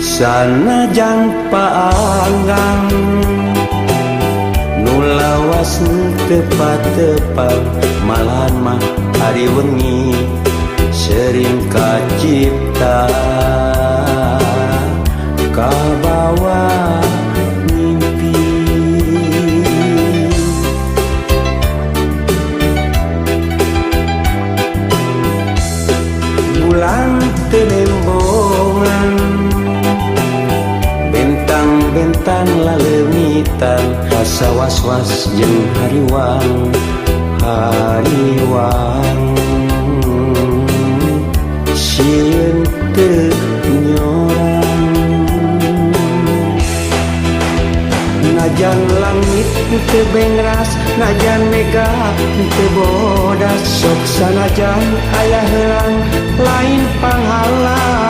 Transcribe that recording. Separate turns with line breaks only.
Sanajan paanggang nu lawas tepat-tepat, malahan mah ari wengi sering kacipta kabawa mimpi. Bulan teu nembongan, bentang-bentang laleungitan, rasa was-was jeung hariwang hariwang, sieun teu nyorang. Najan langit teu bengras, najan mega teu bodas, sok sanajan aya heurang lain panghalang.